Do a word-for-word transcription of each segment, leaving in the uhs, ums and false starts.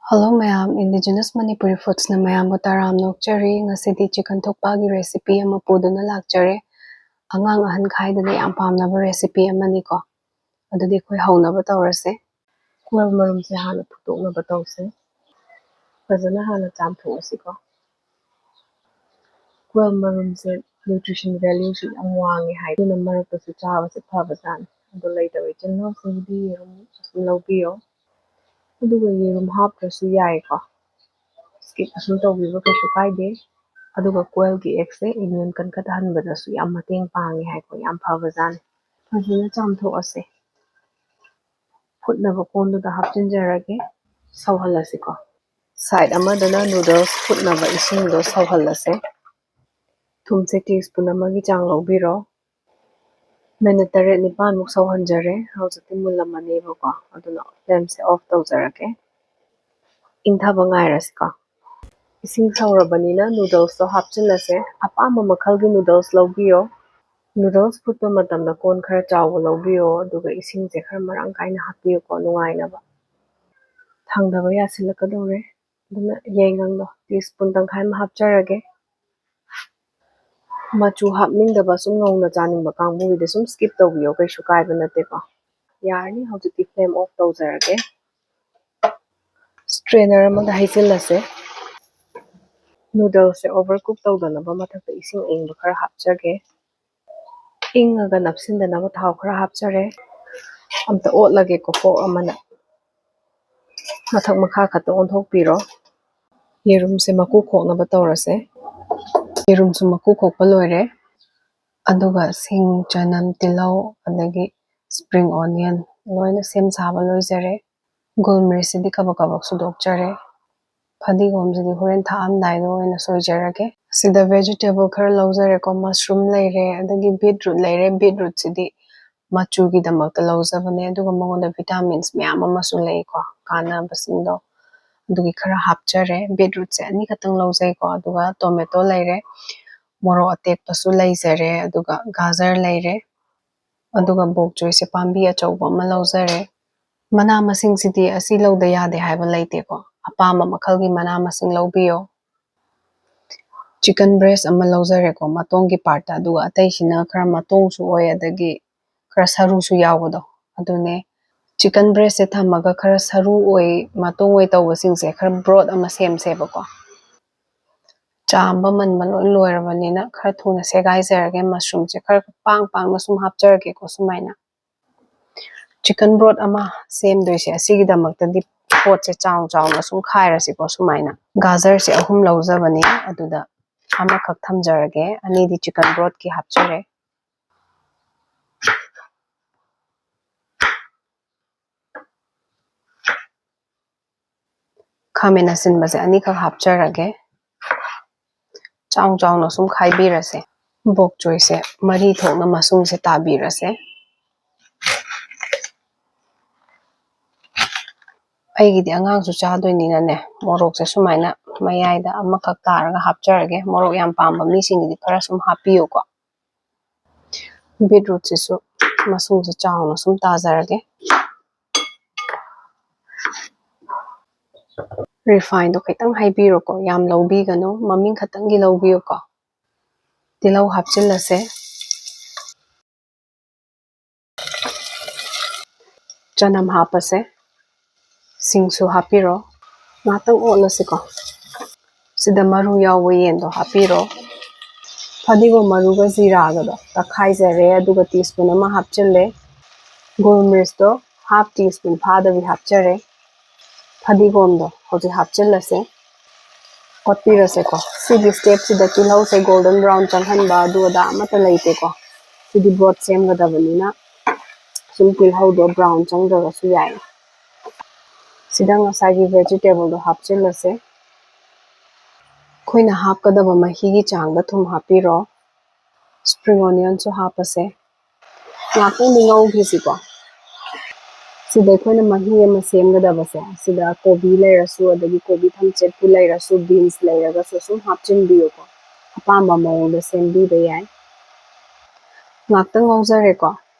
Hello ꯃꯌꯥꯝ, Indigenous Manipuri Foodsꯅ ꯃꯌꯥꯝꯕꯨ ꯇꯔꯥꯝꯅ ꯑꯣꯛꯆꯔꯤ꯫ ꯉꯁꯤꯗꯤ chicken ꯊꯨꯛꯄꯥꯒꯤ recipe ꯑꯃ ꯄꯨꯗꯨꯅ ꯂꯥꯛꯆꯔꯦ꯫ ꯑꯉꯥꯡ ꯑꯍꯟ ꯈꯥꯏꯗꯅ ꯌꯥꯝ ꯄꯥꯝꯅꯕ recipe ꯑꯃꯅꯤꯀꯣ꯫ ꯑꯗꯨꯗꯤ ꯑꯩꯈꯣꯏ ꯍꯧꯅꯕ ꯇꯧꯔꯁꯦ꯫ ꯀ꯭ꯋꯦꯜ ꯃꯔꯨꯝꯁꯦ ꯍꯥꯟꯅ ꯐꯨꯠꯇꯣꯛꯅꯕ ꯇꯧꯁꯦ꯫ ꯐꯖꯅ ꯍꯥꯟꯅ ꯆꯥꯝꯊꯣꯛꯑꯁꯤꯀꯣ꯫ ꯀ꯭ꯋꯦꯜ ꯃꯔꯨꯝꯁꯦ nutrition valueꯁꯨ ꯌꯥꯝ ꯋꯥꯡꯉꯦ ꯍꯥꯏ, ꯑꯗꯨꯅ ꯃꯔꯛꯇꯁꯨ ꯆꯥꯕꯁꯦ ꯐꯕꯖꯥꯠꯅꯤ꯫ ꯑꯗꯣ ꯂꯩꯇꯕ ꯏꯆꯤꯜ ꯏꯅꯥꯎꯁꯤꯡꯒꯤꯗꯤ ꯌꯦꯔꯨꯝ ꯑꯗꯨꯝ ꯂꯧꯕꯤꯌꯣ꯫ ꯑꯗꯨꯒ ꯌꯦꯔꯨꯝ ꯍꯥꯞꯇ꯭ꯔꯁꯨ ꯌꯥꯏꯀꯣ, skip ꯑꯁꯨꯝ ꯇꯧꯕꯤꯕ ꯀꯩꯁꯨ ꯀꯥꯏꯗꯦ꯫ ꯑꯗꯨꯒ ꯀ꯭ꯋꯦꯜꯒꯤ ꯑꯦꯛꯁꯦ immune ꯀꯟꯈꯠꯍꯟꯕꯗꯁꯨ ꯌꯥꯝ ꯃꯇꯦꯡ ꯄꯥꯡꯉꯦ ꯍꯥꯏꯀꯣ, ꯌꯥꯝ ꯐꯕꯖꯥꯠꯅꯤ꯫ ꯐꯖꯅ ꯆꯥꯝꯊꯣꯛꯑꯁꯦ꯫ ꯐꯨꯠꯅꯕ ꯀꯣꯟꯗꯨꯗ ꯍꯥꯞꯆꯤꯟꯖꯔꯒꯦ꯫ ꯁꯧꯍꯜꯂꯁꯤꯀꯣ꯫ Side ꯑꯃꯗꯅ noodles ꯐꯨꯠꯅꯕ ꯏꯁꯤꯡꯗꯣ ꯁꯧꯍꯜꯂꯁꯦ꯫ ꯊꯨꯝꯁꯦ tea spoon ꯑꯃꯒꯤ ꯆꯥꯡ ꯂꯧꯕꯤꯔꯣ꯫ Minute ꯇꯔꯦꯠ ꯅꯤꯄꯥꯟꯃꯨꯛ ꯁꯧꯍꯟꯖꯔꯦ꯫ ꯍꯧꯖꯤꯛꯇꯤ ꯃꯨꯜꯂꯝꯃꯅꯦꯕꯀꯣ, ꯑꯗꯨꯅ flameꯁꯦ off ꯇꯧꯖꯔꯒꯦ꯫ ꯏꯪꯊꯕ ꯉꯥꯏꯔꯁꯤꯀꯣ꯫ ꯏꯁꯤꯡ ꯁꯧꯔꯕꯅꯤꯅ noodlesꯇꯣ ꯍꯥꯞꯆꯤꯜꯂꯁꯦ꯫ ꯑꯄꯥꯝꯕ ꯃꯈꯜꯒꯤ noodles ꯂꯧꯕꯤꯌꯣ꯫ Noodles ꯐꯨꯠꯄ ꯃꯇꯝꯗ ꯀꯣꯟ ꯈꯔ ꯆꯥꯎꯕ ꯂꯧꯕꯤꯌꯣ, ꯑꯗꯨꯒ ꯏꯁꯤꯡꯁꯦ ꯈꯔ ꯃꯔꯥꯡ ꯀꯥꯏꯅ ꯍꯥꯞꯄꯤꯌꯨꯀꯣ, ꯅꯨꯡꯉꯥꯏꯅꯕ꯫ ꯊꯥꯡꯗꯕ ꯌꯥꯁꯤꯜꯂꯛꯀꯗꯧꯔꯦ, ꯑꯗꯨꯅ ꯌꯥꯏꯉꯪꯗꯣ tea spoon ꯇꯪꯈꯥꯏ ꯑꯃ ꯍꯥꯞꯆꯔꯒꯦ꯫ ꯃꯆꯨ ꯍꯥꯞꯅꯤꯡꯗꯕ, ꯁꯨꯝ ꯉꯧꯅ ꯆꯥꯅꯤꯡꯕ ꯀꯥꯡꯕꯨꯒꯤꯗꯤ ꯁꯨꯝ skip ꯇꯧꯕꯤꯌꯣ, ꯀꯩꯁꯨ ꯀꯥꯏꯕ ꯅꯠꯇꯦꯀꯣ꯫ ꯌꯥꯔꯅꯤ, ꯍꯧꯖꯤꯛꯇꯤ flame off ꯇꯧꯖꯔꯒꯦ꯫ Strainer ꯑꯃꯗ ꯍꯩꯖꯤꯜꯂꯁꯦ꯫ Noodlesꯁꯦ overcook ꯇꯧꯗꯅꯕ ꯃꯊꯛꯇ ꯏꯁꯤꯡ ꯑꯏꯪꯕ ꯈꯔ ꯍꯥꯞꯆꯒꯦ꯫ ꯏꯪꯉꯒ ꯅꯞꯁꯤꯟꯗꯅꯕ ꯊꯥꯎ ꯈꯔ ꯍꯥꯞꯆꯔꯦ꯫ ꯑꯝꯇ ꯑꯣꯠꯂꯒꯦꯀꯣ, fork ꯑꯃꯅ꯫ ꯃꯊꯛ ꯃꯈꯥ ꯈꯛꯇ ꯑꯣꯟꯊꯣꯛꯄꯤꯔꯣ꯫ ꯌꯦꯔꯨꯝꯁꯦ ꯃꯀꯨ ꯈꯣꯛꯅꯕ ꯇꯧꯔꯁꯦ꯫ ꯌꯦꯔꯨꯝꯁꯨ ꯃꯀꯨ ꯈꯣꯛꯄ ꯂꯣꯏꯔꯦ꯫ ꯑꯗꯨꯒ ꯁꯤꯡ, ꯆꯅꯝ, ꯇꯤꯜꯍꯧ, ꯑꯗꯒꯤ spring onion ꯂꯣꯏꯅ ꯁꯦꯝ ꯁꯥꯕ ꯂꯣꯏꯖꯔꯦ꯫ ꯒꯣꯜꯃꯤꯔꯆꯁꯤꯗꯤ ꯀꯕꯛ ꯀꯕꯛ ꯁꯨꯗꯣꯛꯆꯔꯦ꯫ ꯐꯗꯤꯒꯣꯝꯁꯤꯗꯤ ꯍꯣꯔꯦꯟ ꯊꯥꯛꯑꯝꯗꯥꯏꯗ ꯑꯣꯏꯅ ꯁꯣꯏꯖꯔꯒꯦ꯫ ꯁꯤꯗ vegetable ꯈꯔ ꯂꯧꯖꯔꯦꯀꯣ, mushroom ꯂꯩꯔꯦ, ꯑꯗꯒꯤ beetroot ꯂꯩꯔꯦ꯫ Beetrootꯁꯤꯗꯤ ꯃꯆꯨꯒꯤꯗꯃꯛꯇ ꯂꯧꯖꯕꯅꯦ, ꯑꯗꯨꯒ ꯃꯉꯣꯟꯗ vitamins ꯃꯌꯥꯝ ꯑꯃꯁꯨ ꯂꯩꯀꯣ, ꯀꯥꯟꯅꯕꯁꯤꯡꯗꯣ꯫ ꯑꯗꯨꯒꯤ ꯈꯔ ꯍꯥꯞꯆꯔꯦ꯫ Beetrootꯁꯦ ꯑꯅꯤꯈꯛꯇꯪ ꯂꯧꯖꯩꯀꯣ, ꯑꯗꯨꯒ tomato ꯂꯩꯔꯦ, ꯃꯣꯔꯣꯛ ꯑꯇꯦꯛꯄꯁꯨ ꯂꯩꯖꯔꯦ, ꯑꯗꯨꯒ ꯒꯥꯖꯔ ꯂꯩꯔꯦ, ꯑꯗꯨꯒ bok choyꯁꯦ ꯄꯥꯝꯕꯤ ꯑꯆꯧꯕ ꯑꯃ ꯂꯧꯖꯔꯦ꯫ ꯃꯅꯥ ꯃꯁꯤꯡꯁꯤꯗꯤ ꯑꯁꯤ ꯂꯧꯗ ꯌꯥꯗꯦ ꯍꯥꯏꯕ ꯂꯩꯇꯦꯀꯣ꯫ ꯑꯄꯥꯝꯕ ꯃꯈꯜꯒꯤ ꯃꯅꯥ ꯃꯁꯤꯡ ꯂꯧꯕꯤꯌꯣ꯫ Chicken breast ꯑꯃ ꯂꯧꯖꯔꯦꯀꯣ, ꯃꯇꯣꯡꯒꯤ part, ꯑꯗꯨꯒ ꯑꯇꯩꯁꯤꯅ ꯈꯔ ꯃꯇꯣꯡꯁꯨ ꯑꯣꯏ, ꯑꯗꯒꯤ ꯈꯔ ꯁꯔꯨꯁꯨ ꯌꯥꯎꯕꯗꯣ, ꯑꯗꯨꯅꯦ꯫ Chicken breastꯁꯦ ꯊꯝꯃꯒ ꯈꯔ ꯁꯔꯨ ꯑꯣꯏ, ꯃꯇꯣꯡ ꯑꯣꯏ ꯇꯧꯕꯁꯤꯡꯁꯦ ꯈꯔ broth ꯑꯃ ꯁꯦꯝꯁꯦꯕꯀꯣ꯫ ꯆꯥꯝꯕ ꯃꯟꯕ ꯂꯣꯏ ꯂꯣꯏꯔꯕꯅꯤꯅ ꯈꯔ ꯊꯨꯅ ꯁꯦꯒꯥꯏꯖꯔꯒꯦ꯫ Mushroomꯁꯦ ꯈꯔ ꯄꯥꯡ ꯄꯥꯡꯅ ꯁꯨꯝ ꯍꯥꯞꯆꯔꯒꯦꯀꯣ ꯁꯨꯃꯥꯏꯅ꯫ Chicken broth ꯑꯃ ꯁꯦꯝꯗꯣꯏꯁꯦ, ꯑꯁꯤꯒꯤꯗꯃꯛꯇꯗꯤ ꯄꯣꯠꯁꯦ ꯆꯥꯎ ꯆꯥꯎꯅ ꯁꯨꯝ ꯈꯥꯏꯔꯁꯤꯀꯣ ꯁꯨꯃꯥꯏꯅ꯫ ꯒꯥꯖꯔꯁꯦ ꯑꯍꯨꯝ ꯂꯧꯖꯕꯅꯤ, ꯑꯗꯨꯗ ꯑꯃꯈꯛ ꯊꯝꯖꯔꯒꯦ, ꯑꯅꯤꯗꯤ chicken brothꯀꯤ ꯍꯥꯞꯆꯔꯦ꯫ ꯈꯥꯃꯦꯟ ꯑꯁꯤꯟꯕꯁꯦ ꯑꯅꯤꯈꯛ ꯍꯥꯞꯆꯔꯒꯦ꯫ ꯆꯥꯎ ꯆꯥꯎꯅ ꯁꯨꯝ ꯈꯥꯏꯕꯤꯔꯁꯦ꯫ Bok choyꯁꯦ ꯃꯔꯤ ꯊꯣꯛꯅ ꯃꯁꯨꯡꯁꯦ ꯇꯥꯕꯤꯔꯁꯦ꯫ ꯑꯩꯒꯤꯗꯤ ꯑꯉꯥꯡꯁꯨ ꯆꯥꯗꯣꯏꯅꯤꯅꯅꯦ, ꯃꯣꯔꯣꯛꯁꯦ ꯁꯨꯃꯥꯏꯅ ꯃꯌꯥꯏꯗ ꯑꯃꯈꯛ ꯇꯥꯔꯒ ꯍꯥꯞꯆꯔꯒꯦ꯫ ꯃꯣꯔꯣꯛ ꯌꯥꯝ ꯄꯥꯝꯕ ꯃꯤꯁꯤꯡꯒꯤꯗꯤ ꯈꯔ ꯁꯨꯝ ꯍꯥꯞꯄꯤꯌꯨꯀꯣ꯫ Beetrootꯁꯤꯁꯨ ꯃꯁꯨꯡꯁꯦ ꯆꯥꯎꯅ ꯁꯨꯝ ꯇꯥꯖꯔꯒꯦ꯫ Refineꯗꯣ ꯈꯤꯇꯪ ꯍꯩꯕꯤꯔꯣꯀꯣ, ꯌꯥꯝ ꯂꯧꯕꯤꯒꯅꯨ, ꯃꯃꯤꯡ ꯈꯛꯇꯪꯒꯤ ꯂꯧꯕꯤꯌꯨꯀꯣ꯫ ꯇꯤꯜꯍꯧ ꯍꯥꯞꯆꯤꯜꯂꯁꯦ꯫ ꯆꯅꯝ ꯍꯥꯞꯄꯁꯦ꯫ ꯁꯤꯡꯁꯨ ꯍꯥꯞꯄꯤꯔꯣ꯫ ꯉꯥꯛꯇꯪ ꯑꯣꯠꯂꯁꯤꯀꯣ꯫ ꯁꯤꯗ ꯃꯔꯨ ꯌꯥꯎꯕ ꯌꯦꯟꯗꯣ ꯍꯥꯞꯄꯤꯔꯣ꯫ ꯐꯗꯤꯒꯣꯝ ꯃꯔꯨꯒ ꯖꯤꯔꯥꯒꯗꯣ ꯇꯛꯈꯥꯏꯖꯔꯦ, ꯑꯗꯨꯒ teaspoon ꯑꯃ ꯍꯥꯞꯆꯤꯜꯂꯦ꯫ ꯒꯣꯜ ꯃꯤꯔꯆꯇꯣ half teaspoon ꯐꯥꯗꯕꯤ ꯍꯥꯞꯆꯔꯦ꯫ ꯐꯗꯤꯒꯣꯝꯗꯣ ꯍꯧꯖꯤꯛ ꯍꯥꯞꯆꯤꯜꯂꯁꯦ꯫ ꯑꯣꯠꯄꯤꯔꯁꯦꯀꯣ꯫ ꯁꯤꯒꯤ stepꯁꯤꯗ ꯇꯤꯜꯍꯧꯁꯦ golden brown ꯆꯪꯍꯟꯕ ꯑꯗꯨ ꯑꯗꯥ ꯑꯃꯠꯇ ꯂꯩꯇꯦꯀꯣ꯫ ꯁꯤꯗꯤ broth ꯁꯦꯝꯒꯗꯕꯅꯤꯅ ꯁꯨꯝ ꯇꯤꯜꯍꯧꯗꯣ brown ꯆꯪꯗ꯭ꯔꯒꯁꯨ ꯌꯥꯏ꯫ ꯁꯤꯗ ꯉꯁꯥꯏꯒꯤ vegetableꯗꯣ ꯍꯥꯞꯆꯤꯜꯂꯁꯦ꯫ ꯑꯩꯈꯣꯏꯅ ꯍꯥꯞꯀꯗꯕ ꯃꯍꯤꯒꯤ ꯆꯥꯡꯗ ꯊꯨꯝ ꯍꯥꯞꯄꯤꯔꯣ꯫ Spring onionꯁꯨ ꯍꯥꯞꯄꯁꯦ꯫ ꯉꯥꯛꯇꯪꯗꯤ ꯉꯧꯈꯤꯁꯤꯀꯣ꯫ ꯁꯤꯗ ꯑꯩꯈꯣꯏꯅ ꯃꯍꯤ ꯑꯃ ꯁꯦꯝꯒꯗꯕꯁꯦ, ꯁꯤꯗ ꯀꯣꯕꯤ ꯂꯩꯔꯁꯨ, ꯑꯗꯒꯤ ꯀꯣꯕꯤ ꯊꯝꯆꯦꯠꯄꯨ ꯂꯩꯔꯁꯨ, beans ꯂꯩꯔꯒꯁꯨ ꯁꯨꯝ ꯍꯥꯞꯆꯤꯟꯕꯤꯌꯨꯀꯣ꯫ ꯑꯄꯥꯝꯕ ꯃꯑꯣꯡꯗ ꯁꯦꯝꯕꯤꯕ ꯌꯥꯏ꯫ ꯉꯥꯛꯇꯪ ꯉꯧꯖꯔꯦꯀꯣ,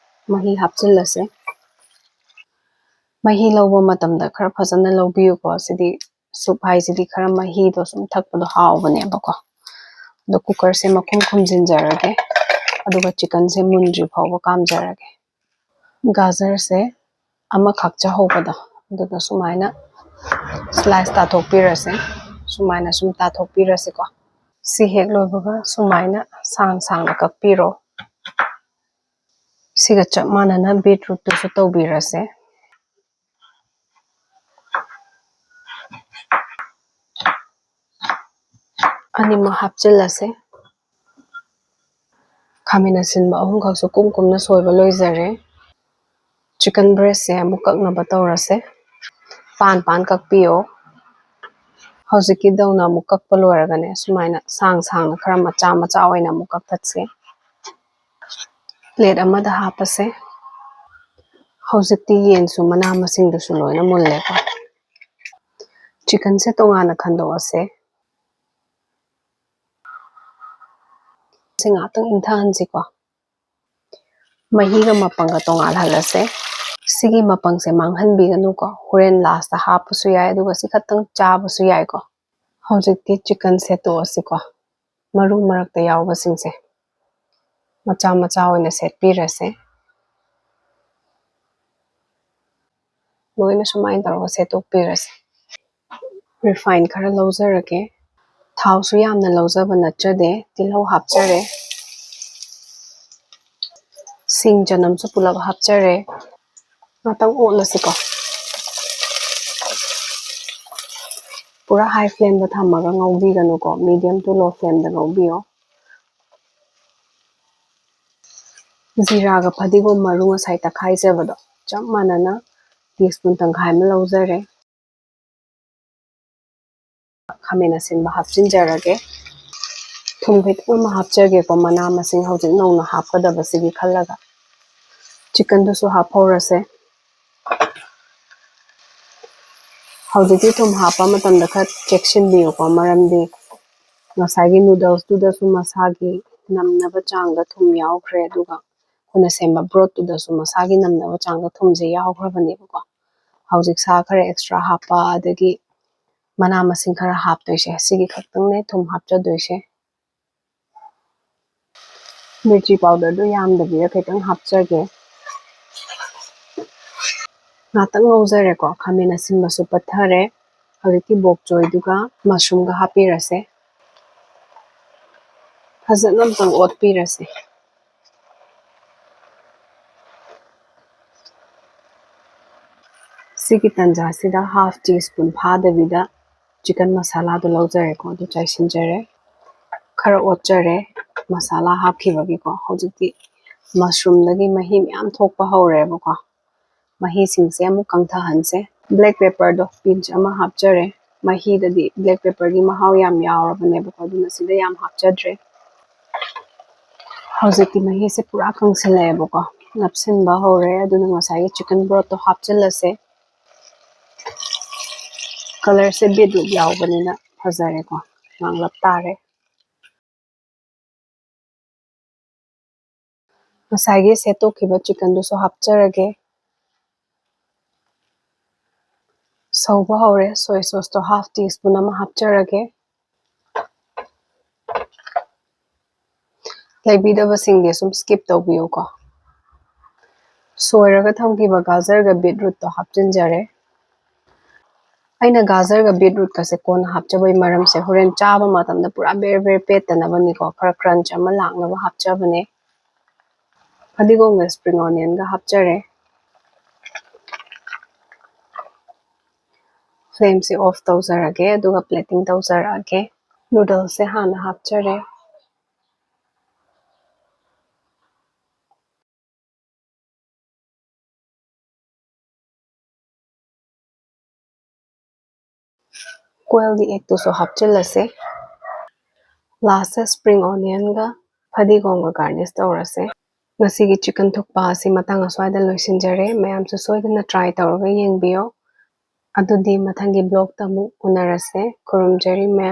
ꯃꯍꯤ ꯍꯥꯞꯆꯤꯜꯂꯁꯦ꯫ ꯃꯍꯤ ꯂꯧꯕ ꯃꯇꯝꯗ ꯈꯔ ꯐꯖꯅ ꯂꯧꯕꯤꯌꯨꯀꯣ꯫ ꯁꯤꯗꯤ soup ꯍꯥꯏꯁꯤꯗꯤ ꯈꯔ ꯃꯍꯤꯗꯣ ꯁꯨꯝ ꯊꯛꯄꯗꯣ ꯍꯥꯎꯕꯅꯦꯕꯀꯣ꯫ ꯑꯗꯣ cookerꯁꯦ ꯃꯈꯨꯝ ꯈꯨꯝꯖꯤꯟꯖꯔꯒꯦ꯫ ꯑꯗꯨꯒ chickenꯁꯦ ꯃꯨꯟꯗ꯭ꯔꯤ ꯐꯥꯎꯕ ꯀꯥꯝꯖꯔꯒꯦ꯫ ꯒꯥꯖꯔꯁꯦ ꯑꯃ ꯈꯥꯛꯆꯍꯧꯕꯗꯣ, ꯑꯗꯨꯗꯣ ꯁꯨꯃꯥꯏꯅ slice ꯇꯥꯊꯣꯛꯄꯤꯔꯁꯦ꯫ ꯁꯨꯃꯥꯏꯅ ꯁꯨꯝ ꯇꯥꯊꯣꯛꯄꯤꯔꯁꯤꯀꯣ꯫ ꯁꯤ ꯍꯦꯛ ꯂꯣꯏꯕꯒ ꯁꯨꯃꯥꯏꯅ ꯁꯥꯡ ꯁꯥꯡꯅ ꯀꯛꯄꯤꯔꯣ꯫ ꯁꯤꯒ ꯆꯞ ꯃꯥꯟꯅꯅ beetrootꯇꯨꯁꯨ ꯇꯧꯕꯤꯔꯁꯦ꯫ ꯑꯅꯤꯃꯛ ꯍꯥꯞꯆꯤꯜꯂꯁꯦ꯫ ꯈꯥꯃꯦꯟ ꯑꯁꯤꯟꯕ ꯑꯍꯨꯝꯈꯛꯁꯨ ꯀꯨꯝ ꯀꯨꯝꯅ ꯁꯣꯏꯕ ꯂꯣꯏꯖꯔꯦ꯫ Chicken breastꯁꯦ ꯑꯃꯨꯛ ꯀꯛꯅꯕ ꯇꯧꯔꯁꯦ꯫ ꯄꯥꯟ ꯄꯥꯟ ꯀꯛꯄꯤꯌꯣ꯫ ꯍꯧꯖꯤꯛꯀꯤꯗꯧꯅ ꯑꯃꯨꯛ ꯀꯛꯄ ꯂꯣꯏꯔꯒꯅꯦ, ꯁꯨꯃꯥꯏꯅ ꯁꯥꯡ ꯁꯥꯡꯅ ꯈꯔ ꯃꯆꯥ ꯃꯆꯥ ꯑꯣꯏꯅ ꯑꯃꯨꯛ ꯀꯛꯊꯠꯁꯦ꯫ Plate ꯑꯃꯗ ꯍꯥꯞꯄꯁꯦ꯫ ꯍꯧꯖꯤꯛꯇꯤ ꯌꯦꯟꯁꯨ ꯃꯅꯥ ꯃꯁꯤꯡꯗꯨꯁꯨ ꯂꯣꯏꯅ ꯃꯨꯜꯂꯦꯀꯣ꯫ Chickenꯁꯦ ꯇꯣꯉꯥꯟꯅ ꯈꯟꯗꯣꯛꯑꯁꯦ꯫ ꯁꯤ ꯉꯥꯛꯇꯪ ꯏꯪꯊꯍꯟꯁꯤꯀꯣ꯫ ꯃꯍꯤꯒ ꯃꯄꯪꯒ ꯇꯣꯉꯥꯜꯍꯜꯂꯁꯦ꯫ ꯁꯤꯒꯤ ꯃꯄꯪꯁꯦ ꯃꯥꯡꯍꯟꯕꯤꯒꯅꯨꯀꯣ, ꯍꯣꯔꯦꯟ lastꯇ ꯍꯥꯞꯄꯁꯨ ꯌꯥꯏ, ꯑꯗꯨꯒ ꯁꯤ ꯈꯛꯇꯪ ꯆꯥꯕꯁꯨ ꯌꯥꯏꯀꯣ꯫ ꯍꯧꯖꯤꯛꯇꯤ chicken ꯁꯦꯠꯇꯣꯛꯑꯁꯤꯀꯣ꯫ ꯃꯔꯨ ꯃꯔꯛꯇ ꯌꯥꯎꯕꯁꯤꯡꯁꯦ ꯃꯆꯥ ꯃꯆꯥ ꯑꯣꯏꯅ ꯁꯦꯠꯄꯤꯔꯁꯦ꯫ ꯂꯣꯏꯅ ꯁꯨꯃꯥꯏꯅ ꯇꯧꯔꯒ ꯁꯦꯠꯇꯣꯛꯄꯤꯔꯁꯦ꯫ Refine ꯈꯔ ꯂꯧꯖꯔꯒꯦ꯫ ꯊꯥꯎꯁꯨ ꯌꯥꯝꯅ ꯂꯧꯖꯕ ꯅꯠꯆꯗꯦ꯫ ꯇꯤꯜꯍꯧ ꯍꯥꯞꯆꯔꯦ꯫ ꯁꯤꯡ ꯆꯅꯝꯁꯨ ꯄꯨꯂꯞ ꯍꯥꯞꯆꯔꯦ꯫ ꯉꯥꯛꯇꯪ ꯑꯣꯠꯂꯁꯤꯀꯣ꯫ ꯄꯨꯔꯥ high flameꯗ ꯊꯝꯃꯒ ꯉꯧꯕꯤꯒꯅꯨꯀꯣ, medium to low flameꯗ ꯉꯧꯕꯤꯌꯣ꯫ ꯖꯤꯔꯥꯒ ꯐꯗꯤꯒꯣꯝ ꯃꯔꯨ ꯉꯁꯥꯏ ꯇꯛꯈꯥꯏꯖꯕꯗꯣ ꯆꯞ ꯃꯥꯟꯅꯅ teaspoon ꯇꯪꯈꯥꯏ ꯑꯃ ꯂꯧꯖꯔꯦ꯫ ꯈꯥꯃꯦꯟ ꯑꯁꯤꯟꯕ ꯍꯥꯞꯆꯤꯟꯖꯔꯒꯦ꯫ ꯊꯨꯝ ꯈꯤꯇꯪ ꯑꯃ ꯍꯥꯞꯆꯒꯦꯀꯣ, ꯃꯅꯥ ꯃꯁꯤꯡ ꯍꯧꯖꯤꯛ ꯅꯧꯅ ꯍꯥꯞꯀꯗꯕꯁꯤꯒꯤ ꯈꯜꯂꯒ꯫ Chickenꯗꯨꯁꯨ ꯍꯥꯞꯍꯧꯔꯁꯦ꯫ ꯍꯧꯖꯤꯛꯇꯤ ꯊꯨꯝ ꯍꯥꯞꯄ ꯃꯇꯝꯗ ꯈꯔ ꯆꯦꯛꯁꯤꯟꯕꯤꯌꯨꯀꯣ, ꯃꯔꯝꯗꯤ ꯉꯁꯥꯏꯒꯤ noodlesꯇꯨꯗꯁꯨ ꯃꯁꯥꯒꯤ ꯅꯝꯅꯕ ꯆꯥꯡꯗ ꯊꯨꯝ ꯌꯥꯎꯈ꯭ꯔꯦ, ꯑꯗꯨꯒ ꯑꯩꯈꯣꯏꯅ ꯁꯦꯝꯕ brothꯇꯨꯗꯁꯨ ꯃꯁꯥꯒꯤ ꯅꯝꯅꯕ ꯆꯥꯡꯗ ꯊꯨꯝꯁꯦ ꯌꯥꯎꯈ꯭ꯔꯕꯅꯦꯕꯀꯣ꯫ ꯍꯧꯖꯤꯛ ꯁꯥ ꯈꯔ extra ꯍꯥꯞꯄ, ꯑꯗꯒꯤ ꯃꯅꯥ ꯃꯁꯤꯡ ꯈꯔ ꯍꯥꯞꯇꯣꯏꯁꯦ ꯁꯤꯒꯤ ꯈꯛꯇꯪꯅꯦ ꯊꯨꯝ ꯍꯥꯞꯆꯗꯣꯏꯁꯦ꯫ ꯃꯤꯔꯆꯤ powderꯗꯨ ꯌꯥꯝꯗꯕꯤꯗ ꯈꯤꯇꯪ ꯍꯥꯞꯆꯒꯦ꯫ ꯉꯥꯛꯇꯪ ꯉꯧꯖꯔꯦꯀꯣ, ꯈꯥꯃꯦꯟ ꯑꯁꯤꯟꯕꯁꯨ ꯄꯠꯊꯔꯦ꯫ ꯍꯧꯖꯤꯛꯀꯤ bok choyꯗꯨꯒ mushroomꯒ ꯍꯥꯞꯄꯤꯔꯁꯦ꯫ ꯐꯖꯅ ꯑꯝꯇꯪ ꯑꯣꯠꯄꯤꯔꯁꯦ꯫ ꯁꯤꯒꯤ ꯇꯟꯖꯥꯁꯤꯗ half teaspoon ꯐꯥꯗꯕꯤꯗ chicken masalaꯗꯣ ꯂꯧꯖꯔꯦꯀꯣ, ꯑꯗꯨ ꯆꯥꯏꯁꯤꯟꯖꯔꯦ꯫ ꯈꯔ ꯑꯣꯠꯆꯔꯦ masala ꯍꯥꯞꯈꯤꯕꯒꯤꯀꯣ꯫ ꯍꯧꯖꯤꯛꯇꯤ mushroomꯗꯒꯤ ꯃꯍꯤ ꯃꯌꯥꯝ ꯊꯣꯛꯄ ꯍꯧꯔꯦꯕꯀꯣ꯫ ꯃꯍꯤꯁꯤꯡꯁꯦ ꯑꯃꯨꯛ ꯀꯪꯊꯍꯟꯁꯦ꯫ Black pepperꯗꯣ pinch ꯑꯃ ꯍꯥꯞꯆꯔꯦ꯫ ꯃꯍꯤꯗꯗꯤ black pepperꯒꯤ ꯃꯍꯥꯎ ꯌꯥꯝ ꯌꯥꯎꯔꯕꯅꯦꯕꯀꯣ, ꯑꯗꯨꯅ ꯁꯤꯗ ꯌꯥꯝ ꯍꯥꯞꯆꯗ꯭ꯔꯦ꯫ ꯍꯧꯖꯤꯛꯇꯤ ꯃꯍꯤꯁꯦ ꯄꯨꯔꯥ ꯀꯪꯁꯤꯜꯂꯛꯑꯦꯕꯀꯣ, ꯅꯞꯁꯤꯟꯕ ꯍꯧꯔꯦ꯫ ꯑꯗꯨꯅ ꯉꯁꯥꯏꯒꯤ chicken brothꯇꯣ ꯍꯥꯞꯆꯤꯜꯂꯁꯦ꯫ Colourꯁꯦ beetroot ꯌꯥꯎꯕꯅꯤꯅ ꯐꯖꯔꯦꯀꯣ, ꯉꯥꯡꯂꯞ ꯇꯥꯔꯦ꯫ ꯉꯁꯥꯏꯒꯤ ꯁꯦꯠꯇꯣꯛꯈꯤꯕ chickenꯗꯨꯁꯨ ꯍꯥꯞꯆꯔꯒꯦ꯫ ꯁꯧꯕ ꯍꯧꯔꯦ꯫ Soy sauceꯇꯣ half teaspoon ꯑꯃ ꯍꯥꯞꯆꯔꯒꯦ꯫ ꯂꯩꯕꯤꯗꯕꯁꯤꯡꯗꯤ ꯁꯨꯝ skip ꯇꯧꯕꯤꯌꯨꯀꯣ꯫ ꯁꯣꯏꯔꯒ ꯊꯝꯈꯤꯕ ꯒꯥꯖꯔꯒ beetrootꯇꯣ ꯍꯥꯞꯆꯤꯟꯖꯔꯦ꯫ ꯑꯩꯅ ꯒꯥꯖꯔꯒ beetrootꯀꯁꯦ ꯀꯣꯟꯅ ꯍꯥꯞꯆꯕꯒꯤ ꯃꯔꯝꯁꯦ, ꯍꯣꯔꯦꯟ ꯆꯥꯕ ꯃꯇꯝꯗ ꯄꯨꯔꯥ ꯕꯦꯔ ꯕꯦꯔ ꯄꯦꯠꯇꯅꯕꯅꯤꯀꯣ, ꯈꯔ crunch ꯑꯃ ꯂꯥꯛꯅꯕ ꯍꯥꯞꯆꯕꯅꯦ꯫ ꯐꯗꯤꯒꯣꯝꯒ spring onionꯒ ꯍꯥꯞꯆꯔꯦ꯫ Flameꯁꯦ off ꯇꯧꯖꯔꯒꯦ, ꯑꯗꯨꯒ plating ꯇꯧꯖꯔꯛꯑꯒꯦ꯫ Noodlesꯁꯦ ꯍꯥꯟꯅ ꯍꯥꯞꯆꯔꯦ꯫ Quailꯒꯤ eggꯇꯨꯁꯨ ꯍꯥꯞꯆꯤꯜꯂꯁꯦ꯫ Lastꯇ spring onionꯒ ꯐꯗꯤꯒꯣꯝꯒ garnish ꯇꯧꯔꯁꯦ꯫ ꯉꯁꯤꯒꯤ chicken ꯊꯨꯛꯄ ꯑꯁꯤ ꯃꯇꯥꯡ ꯑꯁ꯭ꯋꯥꯏꯗ ꯂꯣꯏꯁꯤꯟꯖꯔꯦ꯫ ꯃꯌꯥꯝꯁꯨ ꯁꯣꯏꯗꯅ try ꯇꯧꯔꯒ ꯌꯦꯡꯕꯤꯌꯣ꯫ ꯑꯗꯨꯗꯤ ꯃꯊꯪꯒꯤ vlogꯇ ꯑꯃꯨꯛ ꯎꯅꯔꯁꯦ꯫ ꯈꯨꯔꯨꯝꯖꯔꯤ ꯃꯌꯥꯝ꯫